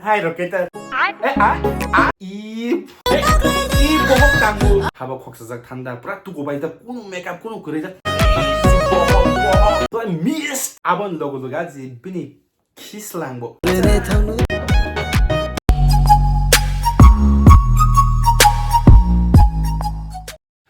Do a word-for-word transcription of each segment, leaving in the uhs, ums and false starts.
Hai roketa. Eh, ah, ah, i, eh, i bohok tango. Habo khoksajak thanda, pura tuku bai jak, kunu makeup, kunu kwrwi jak. To miss. Abon logo loga je bini khislang bo.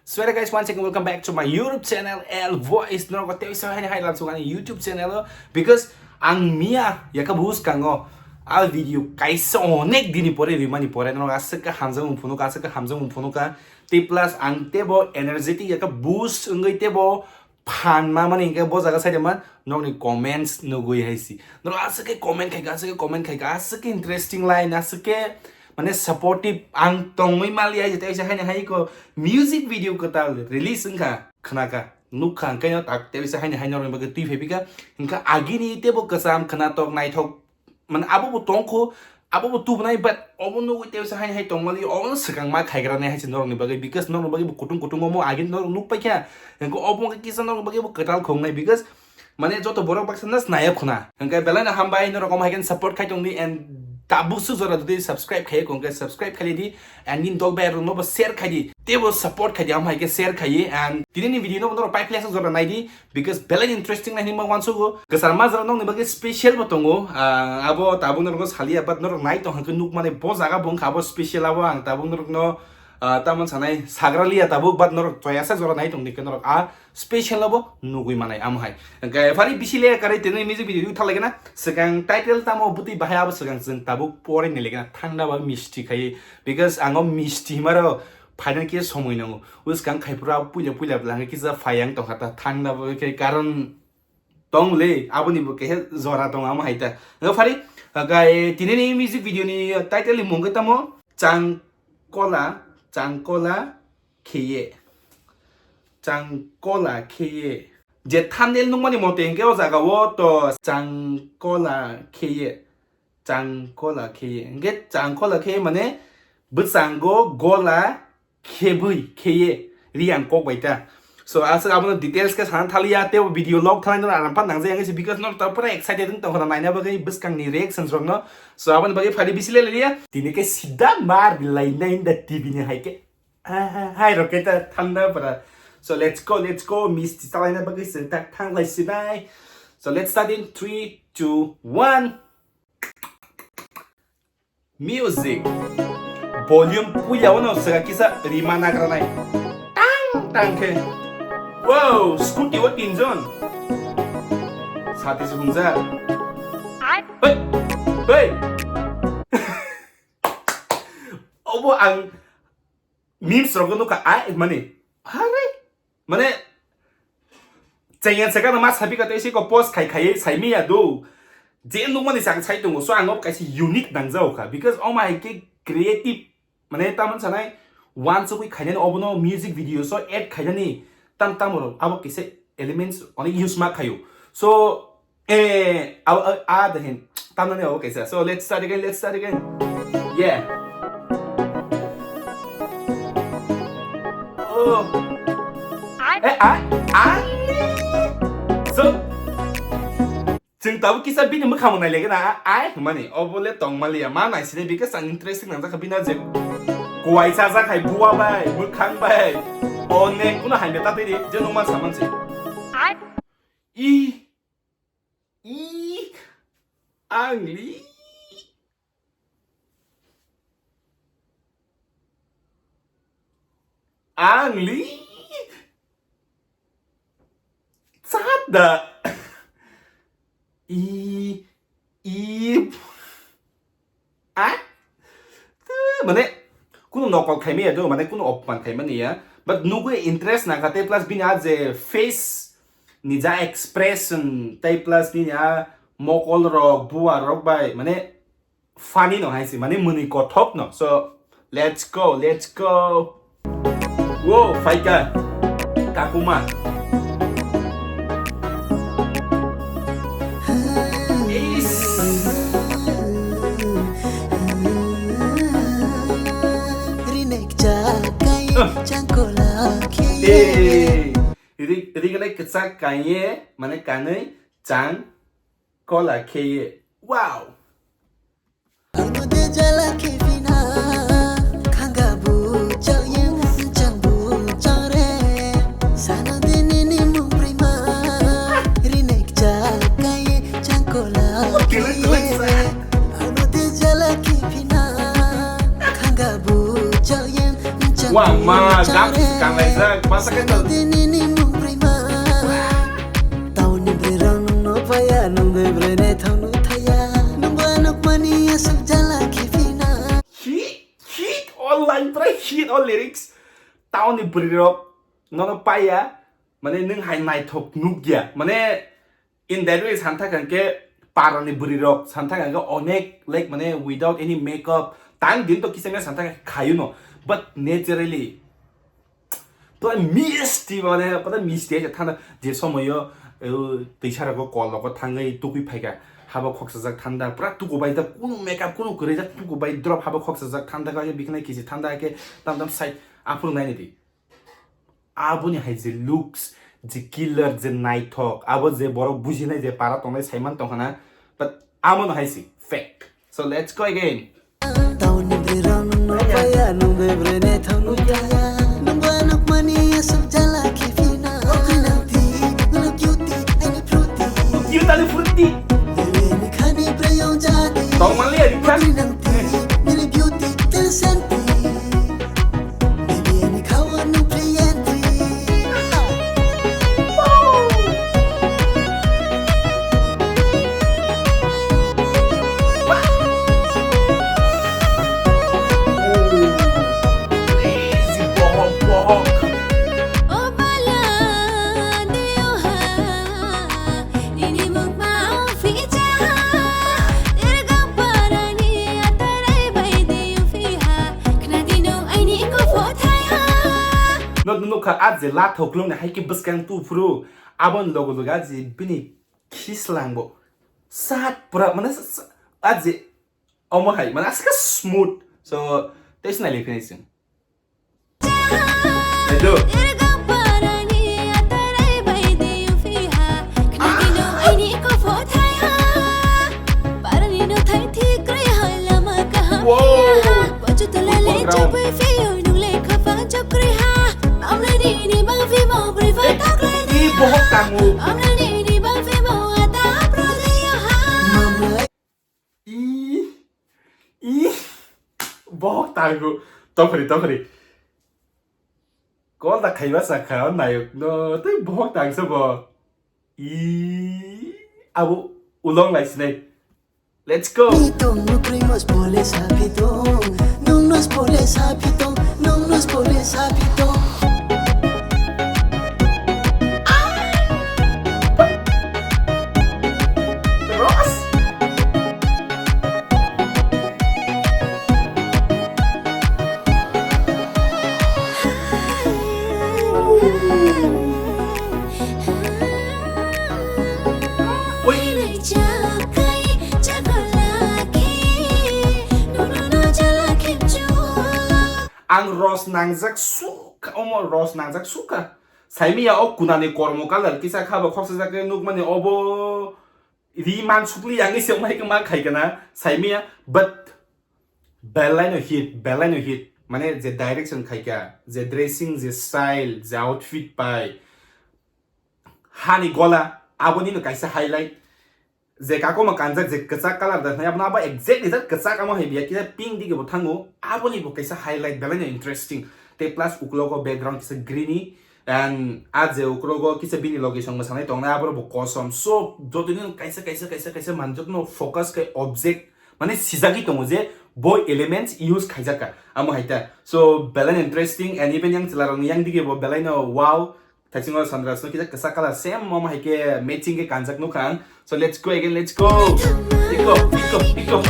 So hey guys, once again welcome back to my YouTube channel L Voice. Norok tei sa hai hai lam sugani YouTube channel o, because ang miya yaka bus kango a video kaisa onek dini pore rimani pore norok aswk ka hamjak mung phunuka, aswk ka hamjak mung phunuka. Tei plus ang tebo energetic yaka bus wngwi tebo phan ma mani hingke bo jaga side man nokni comments nugui hai si. Norok aswk ke comment khaika, aswk ke comment khaika, aswk ke interesting line, aswk ke mane supportive ang tongwi maliya, jete kaisa haino hai ko music video kwtal release wngkha, khnaka, nukha, hwnkhe no tak tei bisa haino hai norokni bagwi twi phai phika, hwnkhe agini teibo kwcham khwnatok naithok, mane abo bo tongkho, abo bo tubunai, but obo nugui tei bisa haino hai tongmani, obo no swkang ma khaigra nai hai se norokni bagwi, because norokni bagwi bo kutung kutung omo agini norok nuk paikha, hwnkhe obo wngkha kisa norokni bagwi bo kwtal khongnai, because mane joto borok baksa no snaya khuna. Hwnkhe belai no hambai norok omo hai khe support khai tong di and tabuk swk jora jodi subscribe khai kong khe subscribe khai di and nini dol bai rok no bo share khai di. Teibo support khai di, omo hai khe share khai and tini ni video no norok pai phlesa jora nai di because belai interesting nai hinma wansugo. Kwchar ma jora nokni bagwi special bo tongo. Ah, abo tabuk norok saliya but norok nai tong hwnkhe nuk mani bo jaga bo wngkha abo special abo ang tabuk norok no, ah, tamon sanai sagra liya tabuk but norok toya sa jora nai tong di khe norok a special no bo nugui manai amo hai. Hwnkhe phari bisi le kwrwi tini music video thalai gana. Swkang title tamo bwtwi bahai abo swkang chwng tabuk pore ni legena thangna ba misti khai. Because ang o misti himaro phaina khe somoi nango. Bwskang khai phuru abo puila puila bwla hwnkhe kisa phai ang tongkha ta thangna ba khe karon tong le aboni bo khe jora tong amo hai ta. Hwnkhe phari hwnkhe tini ni music video ni title ni mung khe tamo Changkola, Changkola, kheye. Changkola kheye. Je thumbnail nukmani mote hwnkhe o jaga o to changkola kheye. Changkola kheye. Hwnkhe changkola kheye mane bwchango gola khebwi kheye. Ri ang kok bai ta. So aswk abono details khe sana thaliya tei video log thalai no aram phan nangjak yang se because no ta pura excited wng tongkha naina bagwi bwskang ni reactions rok no. So aboni bagwi phari bisi le liya. Tini khe sida mar bilai nai da T V ni hai khe. Hai roketa thanda para. So let's go, let's go. Misti chalaina bagwi chwng tak thanglai sinai. So let's start in three, two, one. Music. Volume puya ono sega kisa rima nagranai. Tang tang khe. Wow, scooty o tinjon. Sati se hungjak. Hei, hei. Obo ang memes rok nukha, ai, mani, hare, mane, chengyan saka no ma sapi kata isi ko post khai khai, sai miya do, je nukmani sang sai tongo, so ang obo kaisa unique nangjago kha, because omo hai khe creative, mane, tamon sanai, wansugwi khainani obono music video so add khainani, tam tam rok, abo kisa elements onek use ma khaio, so, Eh, a, a, a, the hin. Tamnani abo kaisa. So let's start again, let's start again. Yeah. Oh. Eh, ah, ah. So, chwng tabuk kisa bini mwkhang nai lege na, ai, mani, obo le tong maliya, ma nai sini because ang interesting nang jakha bina je kuwai cha jakha bua bai, mwkhang bai, onek kuno hai meta tiri, je nung man saman se. I, i, angli, angli, chada, i, i, Ah? Te, mane, kuno nokol khaimaya do, mane, kuno opman khaimani ya. But nugui interest nangkha, tei plus bini a je face ni ja expression, tei plus bini a mokol rok, bua rok bai, mane, funny no hai si, mane, mwnwi kothok no. So, let's go, let's go. Wo, phaika. Kakuma. Is. Rinek chakai changkola khe. Eh. Ri, ri gale kachak kaiye, mane kanwi chang kola kheye. Wow. Ang no de Jala khibina, khanga bu chayeng, chang bu chare. Sana dini ni mung prima, rinek chakaye, chang kola kiye. Ano de jala khibina, khanga bu chayeng, chang Wah, bu ma, chare. Gak, kanai jak, masa Sana kenal. Dini ni mung prima. Tauni bwrwirok nwngno paya, nwng bai bwrwini thangno thaya. Nwngbo nukmani aswk jala khibina. Hit, hit all line, pura hit all lyrics. Tauni bwrwirok nono paya, mane nwng hai naithok nukya. Mane in that way santhak hwnkhe parani bwrwirok santhak hwnkhe onek, like, mane without any makeup. Tang din to kisa misa santhak khayu no. But naturally, to misti, mane, pada misti aja thanda je somoyo, eh, twisarago kol logo thangwi tukui phaika. Habo khoksajak thanda, pura tuku bai da, kunu makeup, kunu kwrwi jak, tuku bai drop, habo khoksajak thanda, khe biknai kisi thanda, khe tam tam side aphuru naini di. Aboni hai je looks, je killer, je naithok, abo je borok bujinai, je para tongnai, saiman tongkhana, but amono hai si fake. So let's go again. Tauni bwrwirok nwngno paya, nwng bai bwrwini thangno thaya. Nwngbo nukmani aswk jala khibina. Nangti, nang beauty, ani fruity. Cute ani fruity. Nini khani bwrwiyong jadi. Tongmani ani khani. Nangti, nini beauty, ten senti. Baby, ani khawa nwng free entry. Crazy bohok bohok. O bala, diyo ha, nini mukma o ficha ha, irga parani atarai bai diyo fiha, khna dino aini ko fothai ha. No, no, nukha, a je la thoklong ni hai khe bwskang tu phuru, abon logo logo a je bini khislang bo. Sat pura, mane, sa-, sa-, a je Omo hai, mane aswk smooth. So, tei se nailai phinai chwng. Edo. Wow. Wow, wow. Ih, bohok tango. Ih, ih, bohok tango. Tokri, tokri. Kol da khaiba sakha, o nayok no, tei bohok tangsa bo. Ih, abo ulong lai sinai. Let's go. Tong no kroi mas pole sapi tong, nong nos pole sapi tong, nong nos pole sapi tong. Ross. Oi. Ang ros nangjak sukha, omo ros nangjak sukha. Saimiya o kunani kormo colour kisa kha bo khoksa jak khe nukmani obo ri man sukli yang se mai khe ma khai kana saimiya, but belai no hit, belai no hit. Mane je direction khai kha, je dressing, je style, je outfit pai hani gola, aboni no kaisa highlight. Je kakoma kanjak je kwchak colour da hwnwi abono abo exactly jat kwchak amo hai biya kisa pink dige bo thango, aboni bo kaisa highlight belai no interesting. Tei plus uklogo background kisa greeny and a je uklogo kisa bini logi song mwsanai tongnai aboro bo kosom. So jotoni no kaisa kaisa kaisa kaisa manjak no focus khai object mane sijagwi tongo je bo elements use khaijak ka amo hai ta. So belai no interesting and even yang chwla rokni yang dige bo belai no wow. Thaisingo sandra sino kisa kwchak colour same omo hai khe matching khe kanjak nukha ang. So let's go again, let's go. Piko, piko, piko.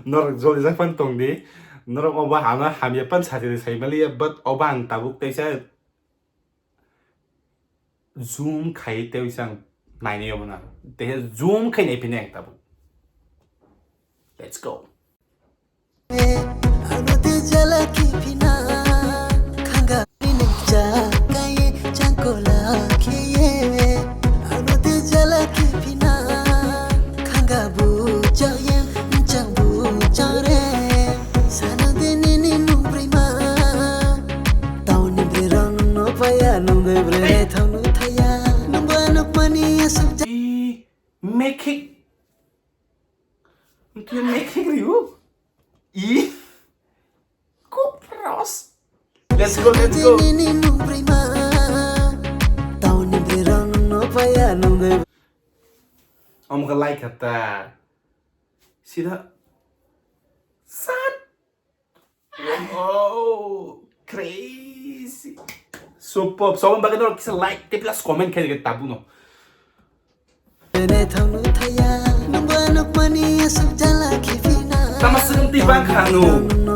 Norok joli jak phan tong di. Norok obo hama hamya pan sati de sai maliya, but obo ang tabuk teisa zoom khai teisa ang Nainai obo na. Tehe zoom khai nai phine ang tabuk. Let's go. Ih, mekik. Mekik riu. Ih. Kupros. Let's go, let's go. Omo khe like kha ta. Sida. Sat. Oh, crazy. Superb. Soboni bagwi norok kisa like tei plus comment khe tabuk no. Tama swkang twi bang kha ang no.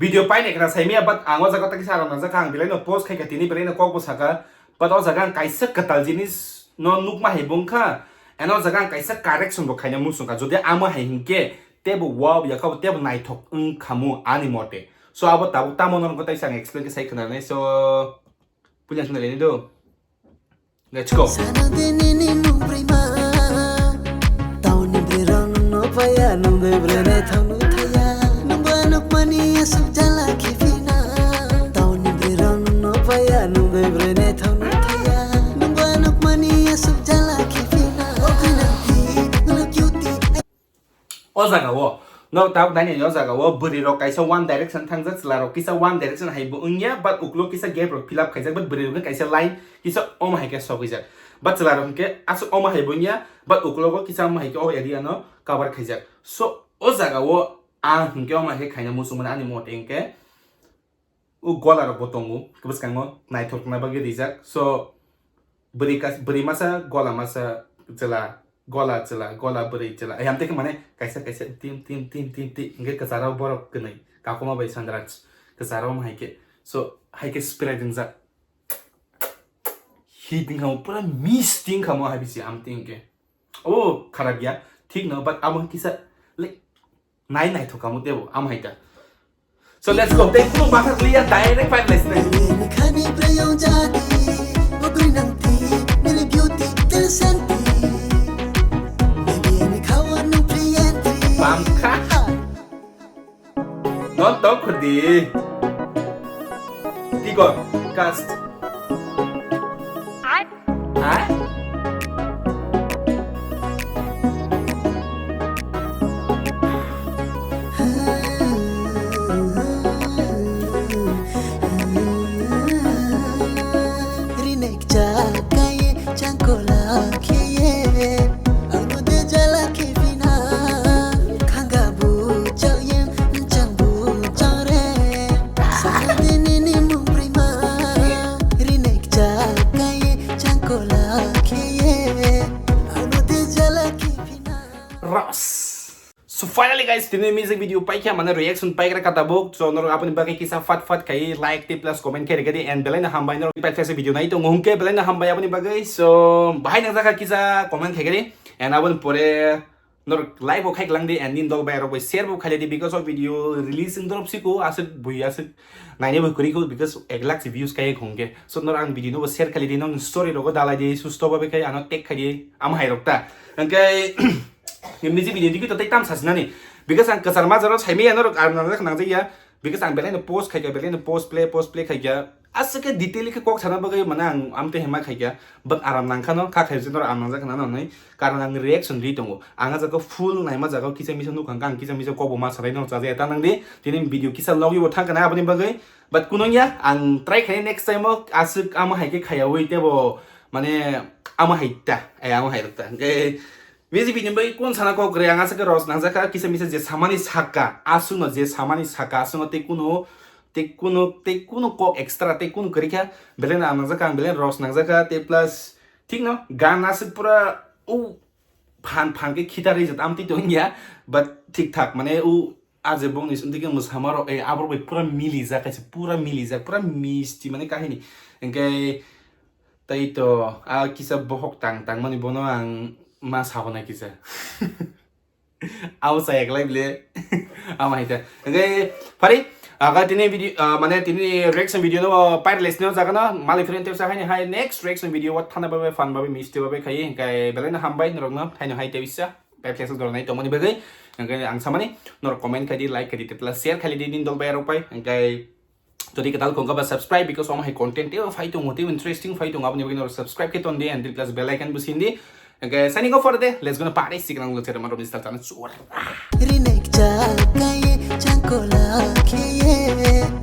Video painai khna saimaya, but ang o jaga o takisa aram nangjak kha, ang belai no post khai kha, tini belai no kok bo saka, but o jaga ang kaisa kwtal jinis no nukma hai bo wngkha, and o jaga ang kaisa correction bo khaina muchung kha, jodi amo hai hinkhe tebo wow ya kha, tebo naithok wng khamu ani mote. So abo tabuk tamo no wngkha, taisa ang explain khe sai khna nai, so puila khna nai do. Let's go. O jaga o norok tabuk nainai, o jaga o bwrwi rok kaisa one direction thangjak, chwla rok kisa one direction hai bo wngya, but ukulo kisa gap rok fill up khaijak, but bwrwi rok khe kaisa line kisa omo hai khe sogwijak, but chwla rok hwnkhe aswk omo hai bo wngya, but ukulogo kisa omo hai khe o area no cover khaijak. So o jaga o ang hwnkhe omo hai khe khaina muchung mano ani mote hwnkhe. O gola rok bo tongo, bwskango naithok tongna bagwi rijak. So, bwrwi kas-, bwrwi masa, gola masa, chwla, gola chwla, gola bwrwi chwla. Ayam tei khe mane kaisa kaisa tim, tim, tim, tim, tim. Hingke kwcharo borok kwnwi, kakuma bai sandrach. Kwcharo omo hai khe. So, hai khe spray ringjak. Hi tingkha mo, pura mis tingkha mo hai bisi am tingke. O, kharap ya. Thik no, but amo kisa, like, nai naithok kamo tebo, amo hai ta. So let's go. Tei kuno bathar liya, direct five less nai. Bamkha. Non tok khudi. Tigor, cast. Ai. Ha? Ros. So finally guys, tini music video paikha, mane reaction paikha ka tabuk. So norok aboni bagwi kisa fat fat khai like tei plus comment khai rega di, and belai no hambai norok paikha se video nai tongo hwnkhe belai no hambai aboni bagwi. So bahai nang jaka kisa comment khai di, and aboni pore norok like bo khai lang di, and nini dol bai rok bai share bo khai di, because of video release wng dorop siko aswk bui aswk nainai bo kwrwi kho, because ek lakh se views khai hwnkhe. So norok ang video no bo share khai di, nong story rogo dalai di, susto babe khai ano tag khai di, amo hai rok ta. Hwnkhe music video digi to tei tam sasinani, because ang kwchar majaro saimaya norok ang nangjak nangjakya, because ang belai no post khaikha, belai no post play, post play khaikha, aswk khe detail khe kok sana bagwi mane ang amtwi hema khaikha, but aram nangkha no kha khai jwnaro ang nangjak nana nai, karon ang reaction ri tongo, ang a jaga full naima jaga kisa misa nukha, ang kisa misa kok bo ma sarai no chajaya ta nangdi, tini video kisa logwi bo thangkha na aboni bagwi, but kunung ya ang try khai next time o aswk amo hai khe khaya ui tebo mane amo hai ta, eh, amo hai rok ta. Hwnkhe music video ni bagwi kun sana kok kwrwi ang aswk khe ros nangjak kha, kisa misa je samani saka, aswk no je samani saka, aswk no tei kuno Tei kunu, tei kunu kok extra, tei kunu kwrwi kha, belai no ang nangjak kha, ang belai no rose nangjak kha, tei plus thik no gan aswk pura u phan phan khe khitar rijak amtwi tongya, but thik thak mane u aje bongni sumtwi khe mwsama rok, eh, aborok bai pura milijak kaisa, pura milijak, pura misti mane kahini. Hwnkhe tei to a kisa bohok tang tangmani bono ang ma sabo na kisa. Abo chaya kwlai bile. Ama hai ta. Hwnkhe phari, aga tini video, ah, mane tini reaction video no pair les no jaga na mali friend tepsa haini hai next reaction video wa thana babe fan babe misti babe khai hwnkhe belai no hambai norok no haino hai tepsa. Pai flex dor nai tongmani bagwi. Hwnkhe ang samani norok comment khai di, like khai di, tei plus share khai di nini dol bai rok pai. Hwnkhe jodi kwtal kongkha ba subscribe, because omo hai content tei phai tongo, tei interesting phai tongo, aboni bagwi norok subscribe khe ton di and plus bell icon bo sin di. Hwnkhe signing off for the day. Let's go na party siknang lo chera maro Mister Chana chura. Rinek chak kaye changkola kheye.